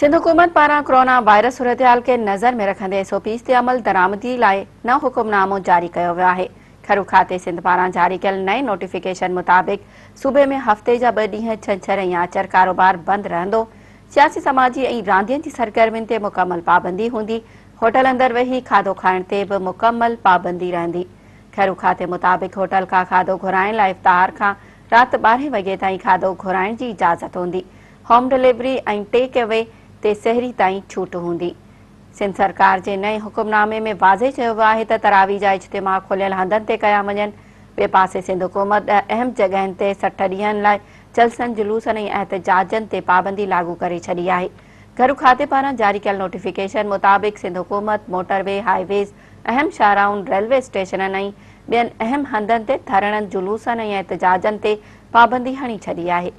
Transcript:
سنڌ حڪومت پاران corona virus صورتحال کي نظر ۾ رکندي ايس او پيز تي عمل درآمدي لاء نئون حڪم نامو جاري ڪيو ويو آهي. گهرو کاتي سنڌ پاران جاري ڪيل نئين نوٽيفڪيشن مطابق صوبي ۾ هفتي جا ٻه ڏينهن ڇنڇر ۽ آچر ڪاروبار بند رهندو. سياسي سماجي ۽ راندين جي سرگرمين تي مڪمل پابندي هوندي. هوٽل اندر ويهي کاڌو کائڻ تي به مڪمل پابندي رهندي. گهرو کاتي مطابق هوٽل کان کاڌو گهرائڻ لاء افطار کان رات 12 وڳي تائين کاڌو گهرائڻ جي اجازت هوندي. هوم ڊليوري ۽ ٽيڪ اوي تي سحري تائين ڇوٽ هوندي. سنڌ سرڪار جي نئين حڪمنامي ۾ واضح چيو ويو آهي ته تراويح جا اجتماع کليل هنڌن تي ڪيا وڃن. ٻئي پاسي سنڌ حڪومت 10 اهم جڳهين تي 60 ڏينهن لاء جلسن، جلوسن ۽ احتجاجن تي پابندي لاڳو ڪري ڇڏي آهي. گهرو کاتي پاران جاري ڪيل نوٽيفڪيشن مطابق سنڌ حڪومت موٽر وي، هاء ويز، اهم شاهراهن، ريلوي اسٽيشنن ۽ ٻين اهم هنڌن تي ڌرڻن، جلوسن ۽ احتجاجن تي پابندي هڻي ڇڏي آهي.